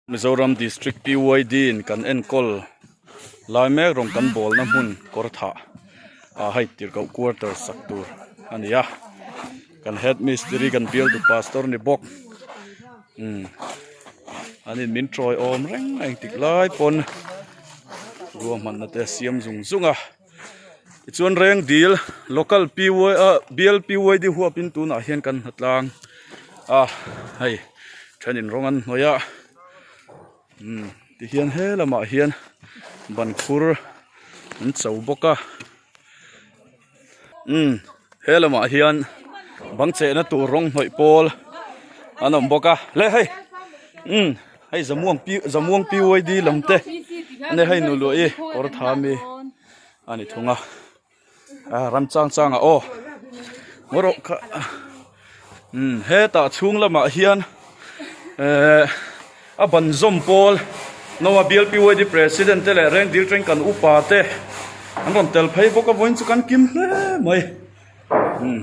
Mizoram District PYD in kan enkawl lai mek rawng kan bawlna hmun kawr thah ah hei tirhkoh quarter sak tur a ni a kan head mistiri kan bialtu pastor ni bawk umm an in min tawi awm reng a engtik lai pawn ruahmanna te a siam zung zung a tichuan reng dil local P Y ah bial PYD huapin tunah hian kan hnatlang a hei thenin rawng an hnawih a umm tihian he lamah hian ban khur an cho bawk a umm he lamah hian bang chehna tur rawng hnawih pawl an awm bawk a le hei umm hei zamuang pi zamuang PYD lam te ania hei nu luah i kawr tha ami a ni thung a. A ram chang chang ah aw ngaw rawh kha umm hetah chhung lamah hian ehh a ban zawm pawl naua BLPYD president te leh reng dil teng kan upa te an rawn tel phei bawk a vawiin chu kan kim hle mai umm.